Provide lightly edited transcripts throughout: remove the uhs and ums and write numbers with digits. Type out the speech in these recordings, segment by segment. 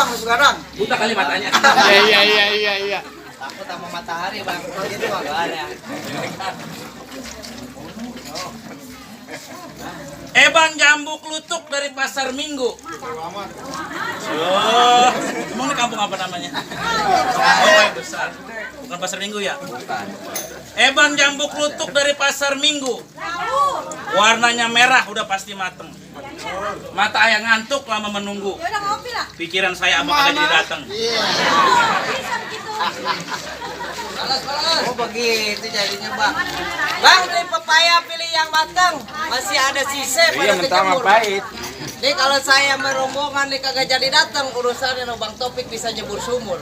bang, sekarang. Buta kali matanya. Iya. Takut sama matahari bang. Kalau gitu bang. Ada. Bang, jambu klutuk dari Pasar Minggu. Emang di kampung apa namanya? Yang besar. Bukan Pasar Minggu ya? Bukan. Bang, jambu klutuk dari Pasar Minggu. Warnanya merah, udah pasti mateng. Mata ayah ngantuk lama menunggu. Pikiran saya abang kagak jadi datang. Oh begitu jadinya bang. Bang, dari pepaya pilih yang matang. Masih ada sisa pada kejemur. Nih kalau saya merombongan nih kagak jadi datang, urusannya no Bang Topik bisa jebur sumur.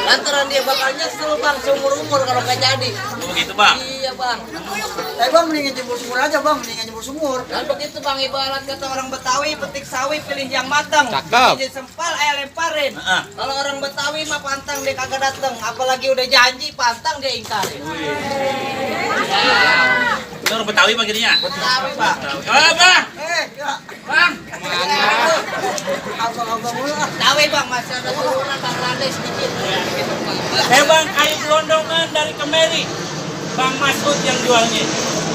Lantaran dia bakal nyesel bang seumur umur kalau gak jadi. Begitu bang? Iya bang. Bang mendingan jebur sumur aja bang, mendingan jebur sumur. Dan begitu bang, ibarat kata orang Betawi petik sawi pilih yang matang. Cakep. Jadi sempal ayah lemparin. Kalau orang Betawi mah pantang dia kagak datang, apalagi udah janji pantang dia ingkarin. Itu orang Betawi bang jadinya? Betawi bang. Bang! Bang! Abang-abang mulu ah. Betawi bang, masih ada turunan Bangladesh sedikit. Bang, kayu gelondongan dari Kemeri. Bang Masud yang jualnya.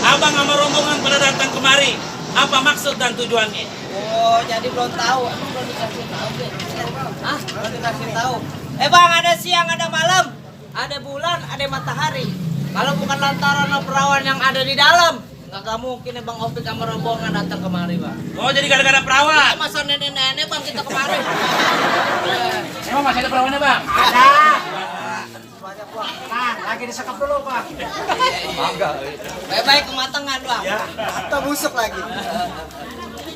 Abang sama rombongan pada datang kemari. Apa maksud dan tujuannya? Oh, jadi belum tahu. Emang belum dikasih tahu deh. Hah? Belum dikasih tahu. Bang, ada siang, ada malam. Ada bulan, ada matahari. Kalau bukan lantaran perawan yang ada di dalam, nggak mungkin Bang Opik sama rombongan datang kemari bang. Oh, jadi gara-gara perawan? Masa nenek-nenek bang kita kemari. Emang masih ada perawannya bang? Ada. Banyak bang. Nah, lagi disekap dulu bang. Bangga. Baik-baik kematangan bang. Ya. Kita busuk lagi.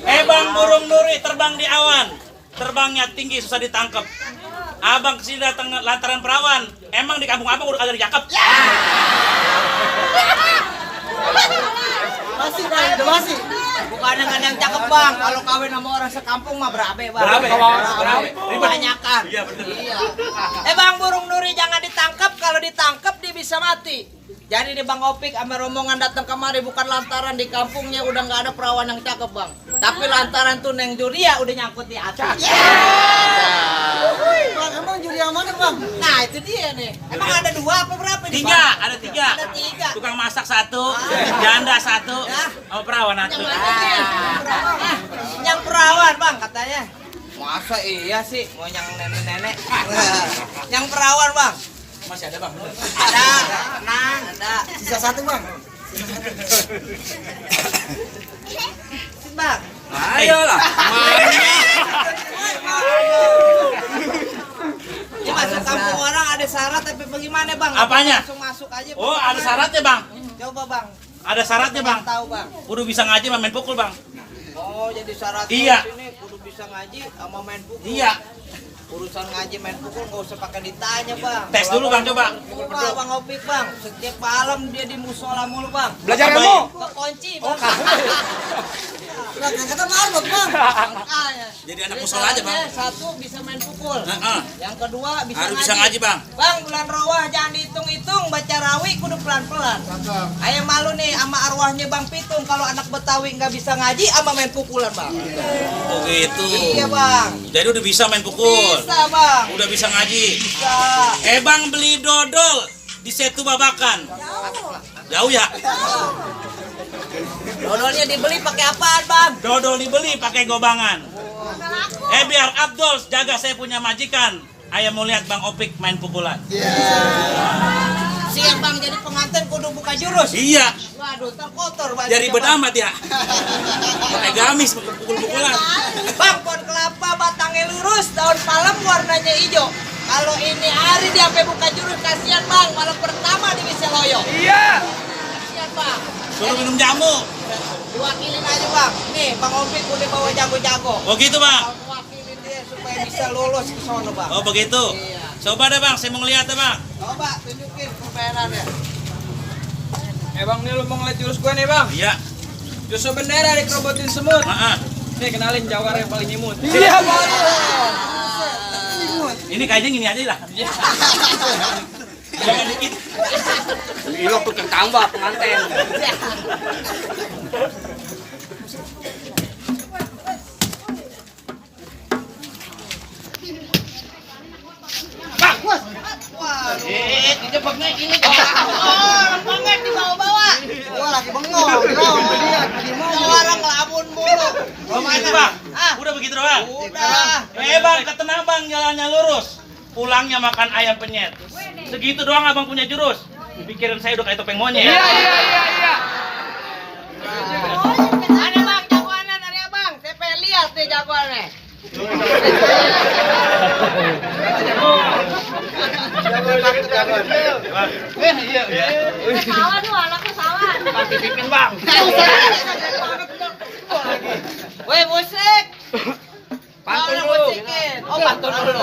Bang, burung nuri terbang di awan. Terbangnya tinggi susah ditangkap. Abang kesini datang lantaran perawan. Emang di kampung abang udah kagak dijangkep? Masih bang, udah masih. Bukannya nggak ada yang cakep bang. Kalau kawin sama orang sekampung mah berabe bang. Berabe. Kebanyakan. Iya bener. Iya. Bang, burung nuri jangan ditangkap. Kalau ditangkap dia bisa mati. Jadi di Bang Opik sama rombongan datang kemari bukan lantaran di kampungnya udah nggak ada perawan yang cakep bang. Tapi lantaran tuh Neng Juria udah nyangkut di atas. Bang, emang Juria mana bang? Nah itu dia nih. Emang ada dua apa berapa nih Tiga, bang? ada tiga. Ada tiga. Tukang masak satu, janda satu, sama perawan satu. Yang perawan bang katanya. Masa iya sih mau yang nenek-nenek? Yang perawan bang. Masih ada bang? Ada, tenang, ada. Sisa satu bang. Bang. Ayolah. Ini masuk kampung orang ada syarat tapi bagaimana bang? Apanya? Langsung masuk aja. Oh, ada syaratnya bang? Coba bang. Ada syaratnya bang? Tahu bang. Kudu bisa ngaji sama main pukul bang? Oh jadi syaratnya Iya. sini kudu bisa ngaji sama main pukul. Iya. Urusan ngaji main pukul nggak usah pakai ditanya bang. Tes dulu bang, coba. Coba bang Opik bang. Setiap malam dia di musola mulu bang. Belajar ilmu. Kekunci bang. Kata marbot bang. Jadi anak musola aja bang? Satu bisa main pukul. Yang kedua bisa Harus ngaji. bisa ngaji bang. Bang bulan rawah jangan dihitung-hitung, baca rawi kudu pelan-pelan. Ayah malu nih sama arwahnya Bang Pitung kalau anak Betawi nggak bisa ngaji sama main pukulan bang. Oh gitu. Iya bang. Jadi udah bisa main pukul? Bisa bang. Udah bisa ngaji? Bisa. Bang beli dodol di Setu Babakan? Jauh ya? Dodolnya dibeli pakai apaan bang? Dodol dibeli pakai gobangan. Biar Abdul jaga saya punya majikan. Ayah mau lihat Bang Opik main pukulan. Siap bang, jadi pengantin kudu buka jurus. Iya. Waduh, terkotor baju. Jadi ribet amat ya. Pakai gamis pukul-pukulan. Bang, pohon kelapa batangnya lurus, daun palem warnanya hijau. Kalau ini hari dia sampai buka jurus, kasihan bang, malam pertama dia bisa loyo. Iya. Kasihan bang. Suruh minum jamu. Diwakilin aja bang. Nih, Bang Opik udah bawa jago-jago. Oh gitu bang? Wakilin dia supaya bisa lolos ke sono bang. Oh begitu? Iya. Coba deh bang, saya mau ngeliat deh bang. Coba tunjukin permainannya. Bang, nih lu mau ngeliat jurus gua nih bang. Iya. Jurus bendera dikerobotin semut. Nih kenalin jawara yang paling imut. Iya bang. Ini kayaknya gini aja lah. Jangan dikit. Ilok tukang tambah pengantin. bos. Waduh. Dijebaknya ini. Orang banget dibawa-bawa. Gua lagi bengong. Dia Jawara ngelamun mulu. Begitu bang, Ah. udah begitu doang. Udah. Bang, ketenang bang, jalannya lurus. Pulangnya makan ayam penyet. Segitu doang abang punya jurus. Pikiran saya udah kayak topeng monyet. Iya. Ada bang jagoannya dari abang. Saya pengen lihat nih jagoannya. Sawan lu, anakku sawan. Pasti pipin bang. Woi musik. Pantun Mau dulu. musikin. Oh pantun dulu.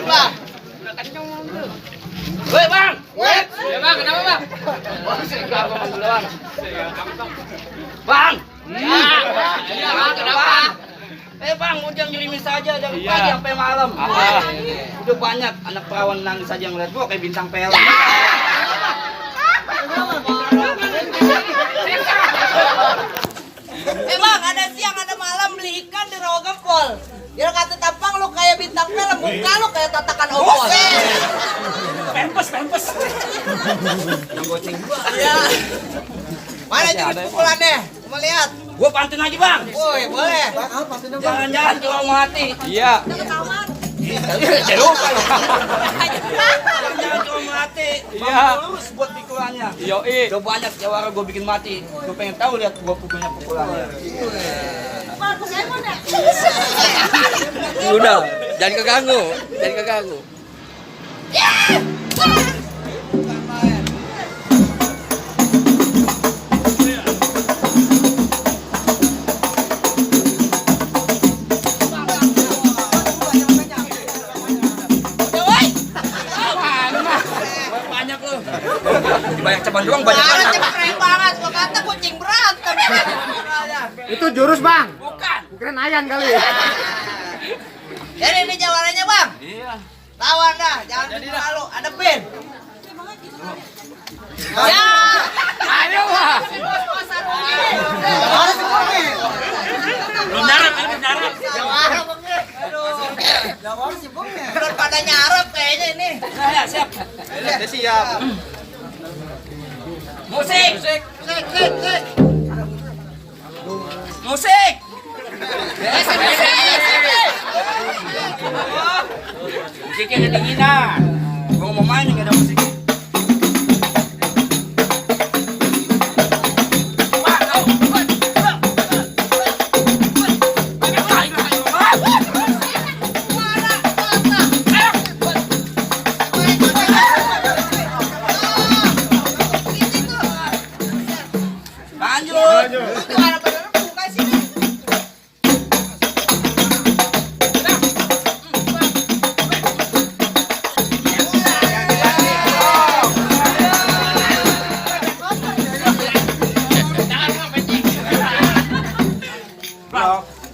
Bang. Woi bang, Ya bang, kenapa bang? Bang. Iya bang, kenapa? Bang, ujang nyerimis saja dari pagi sampai malam. Udah banyak anak perawan nangis saja yang ngeliat gua kayak bintang film. Bang, ada siang ada malam beli ikan di rawa gempol. Dia kata tampang lu kayak bintang film, muka lu kayak tatakan obor. pempes. Yang goceng gua. Iya. Mana jadi pukulannya? Mau lihat? Gua pantun aja bang. Woi, boleh. Jangan-jangan kalau mau hati. Iya. Ketahuan. Saya lupa loh. Jangan kalau mau hati. Iya. Lurus buat pikulannya. Yoi. Udah banyak jawara gua bikin mati. Gua pengen tahu lihat gua pukulannya. Bukan Pokemon ya? Udah, jangan keganggu. Banyak lu. Banyak cabang doang banyak Ada banyak. cepet keren banget. Gua kata kucing berantem. Itu jurus, Bang. Bukan. Keren ayan kali. Jadi ini jawarannya bang. Iya. Lawan dah, jangan bikin malu. Ada pin. Ya. Ayo lah. Belum nyarap, ini belum nyarap. Belum pada nyarap kayaknya ini. Ya, siap. Siap. Musik. Sik. Musik. Musiknya kedinginan. Gua mau main nggak ada musik. Lanjut. Gimana bener buka sini?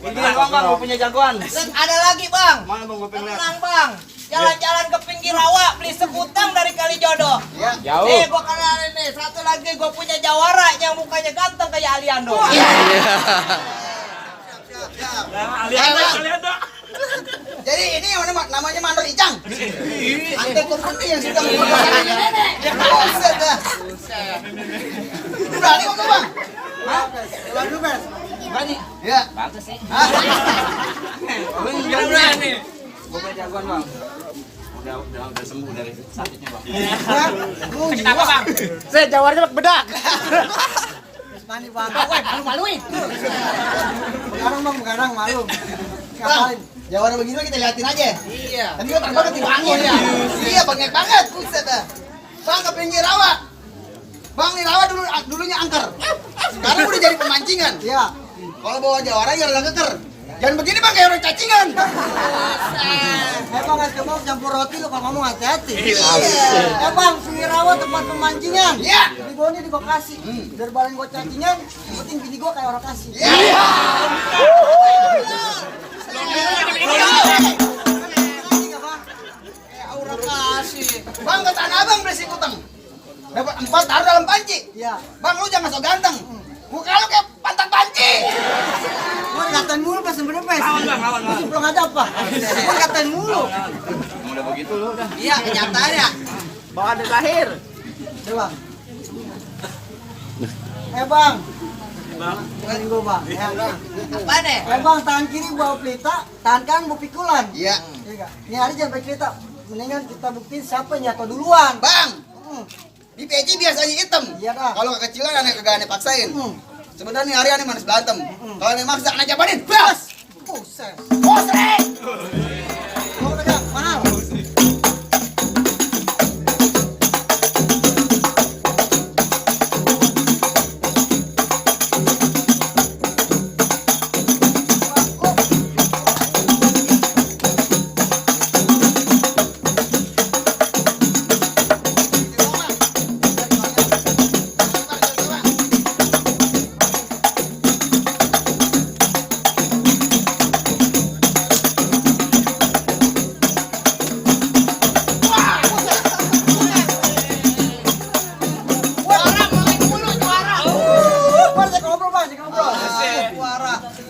Ini doang bang, gua punya jagoan. Terus ada lagi bang. Mana bang, gua pengen lihat. Tenang bang. Jalan-jalan ke pinggir rawa beli sekutang dari Kalijodo. Jauh. Nih gua kenalin nih. Satu lagi gua punya jawara yang mukanya ganteng kayak Aliando. Lihat dong. Jadi ini yang namanya Mandor Icang. Antek komputer yang sudah menggunakan nenek. Ya buset dah. Berani ngomong bang? Hah? Berani Bang? Berani? Ya. Bagus sih. Hah? Abang jangan berani. Gua punya jagoan bang. Udah sembuh dari sakitnya bang. Sakit apa bang? Saya jawarnya bedak. Mani bang. Malu-maluin. Begadang malu. Ngapain? Jawaran begini kita liatin aja. Iya. Tapi otak banget dibangun ya. Iya banget banget. Buset dah. Bang ke pinggir rawa. Bang nih rawa dulunya angker. Sekarang udah jadi pemancingan. Iya. Kalau bawa jawara ya udah keker. Jangan begini bang kayak orang cacingan. Bang es kembang campur roti lo kalau ngomong hati-hati. Iya. Bang pinggir rawa tempat pemancingan. Iya. Di gua nih di Bekasi. Biar balen gua cacingan. Yang penting bini gua kayak orang kasih. Iya. Aura kasih. Bang ke Tanah Abang beli sikutang. Dapat 4 taruh dalam panci. Iya. Bang lu jangan sok ganteng. Muka lu kayak pantat panci. Gua ngatain mulu udah sebenarnya pes. Lawan. Belum ada apa? Cuma katain mulu. Udah begitu lu udah. Iya, kenyataan ya. Bawa ada lahir. Coba. Bang. Minggu bang. Ya. Apa nih? Bang, tangan kiri bawa pelita, tangan kanan bawa pikulan. Iya. Iya. Ini hari jangan pakai pelita. Mendingan kita buktiin siapa yang jatuh duluan. Bang. Di peci biasanya hitam. Iya dah. Kalau kekecilan aneh kagak aneh paksain. Hmm. Sebenarnya hari aneh manis berantem. Kalau aneh maksa aneh jabanin. Bas. Buset. Posrek. Mau pegang, mahal.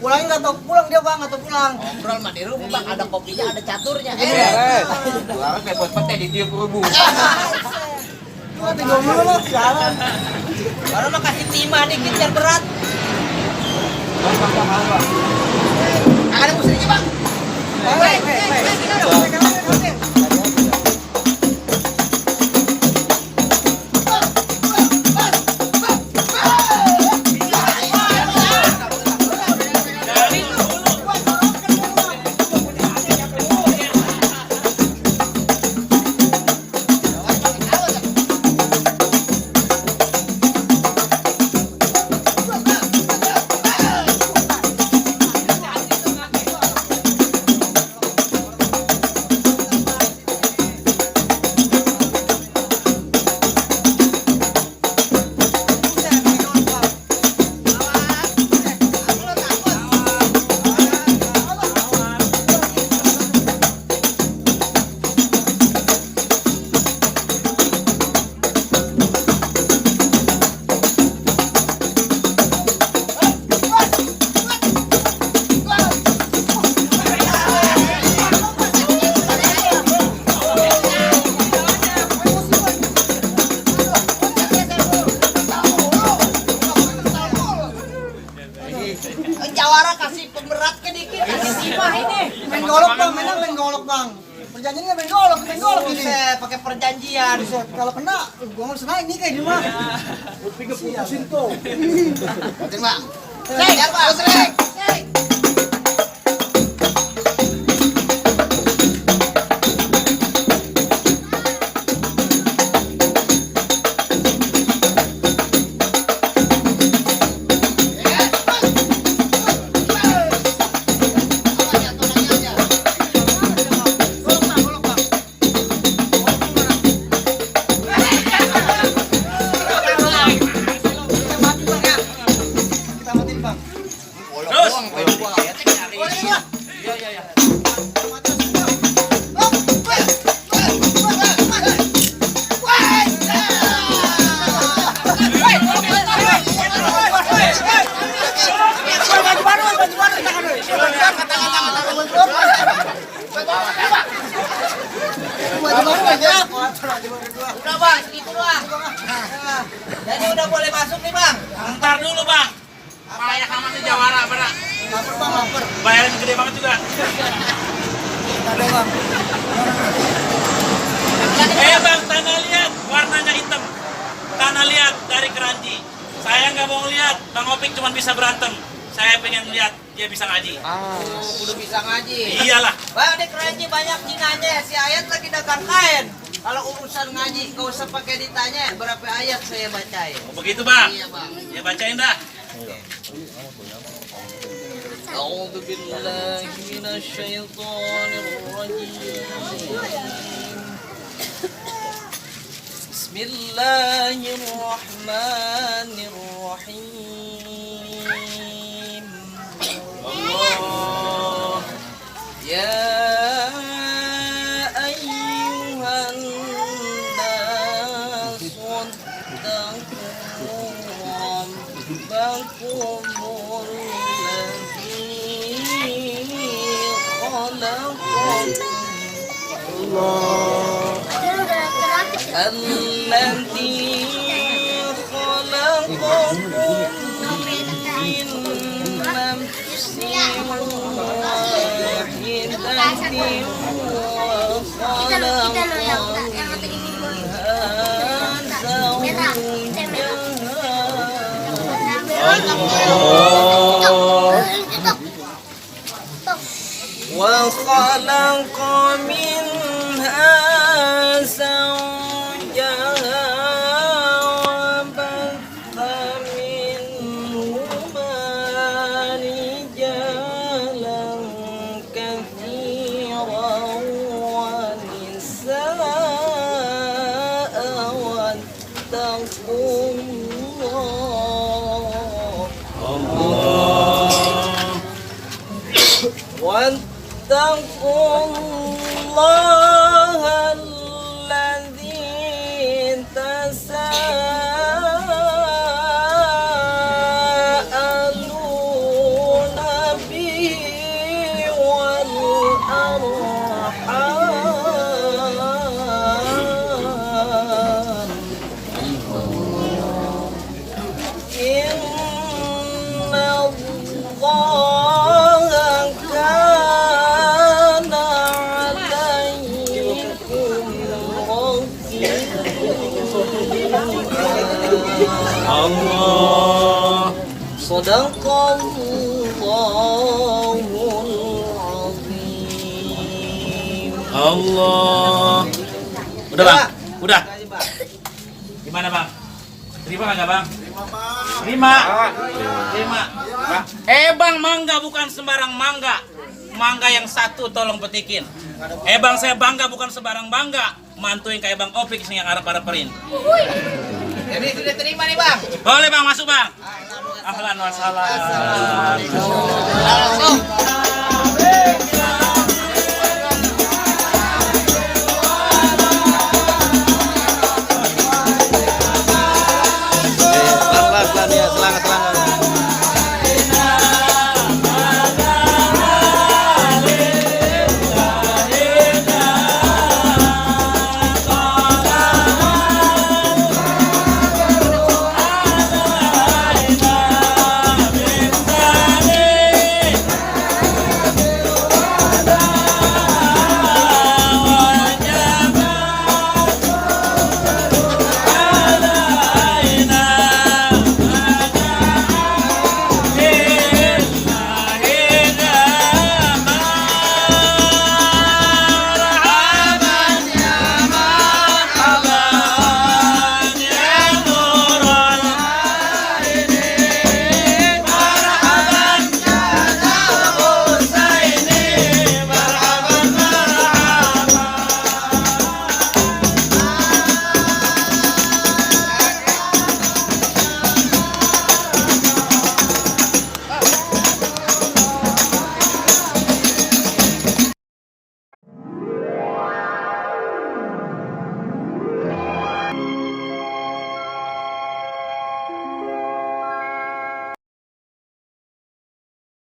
Pulangnya nggak tahu pulang dia bang atau pulang. Ngobrol mah di rumah bang, ada kopinya, ada caturnya. Pulang kayak pot-potnya ditiup rubuh. Cuma tinggal dulu loh, jalan. Baru mah kasih timah dikit biar berat. Ada musiknya bang. Jawara kasih pemberat ke dikit, kasih timah ini. Main golok bang, mainnya main golok bang. Perjanjiannya main golok ini. Buset, pakai perjanjian. Buset, kalau kena, gua mau senang ini kayak di rumah. Pusin tuh. Terima. Siap, Bang. Posrek. Kita matiin bang. Terus. Udah bang, segitu doang. Jadi udah boleh masuk nih bang. Ntar dulu bang. Payah amat nih Jawara, bener. Lapar bang, lapar. Bayarnya gede banget juga. Ada bang. Bang, tanah liat warnanya hitam. Tanah liat dari keranji. Saya nggak mau lihat Bang Opik cuma bisa berantem. Saya pengen lihat dia bisa ngaji. Udah bisa ngaji. Iyalah. Bang, di keranji banyak jinanya. Si Ayat lagi dagang kain. Kalau urusan ngaji, gak usah pakai ditanya berapa ayat saya bacain. Oh, begitu bang. Iya bang. Ya bacain dah. A'udzu billahi minasyaitonir rajim. Bismillahirrahmanirrahim. Allah ya ayyuhan nas wattaqu rabbakumul ladzi Allah Alladzi khalaqakum min nafsin wahidatin wa khalaqa وخلق منها زوجها وبث منهما رجالا كثيرا ونساء واتقوا واتقوا الله الذي تساءلون به والأرحام إن الله كان عليكم رقيبا Allah. صدق الله العظيم. Allah. Udah bang, udah. Gimana bang? Terima nggak bang? Terima. Terima. Bang, mangga bukan sembarang mangga. Mangga yang satu tolong petikin. Bang, saya bangga bukan sembarang bangga. Mantuin kayak Bang Opik yang arep-areperin. Jadi sudah terima nih bang. Boleh bang, masuk bang. Ahlan wa sahlan.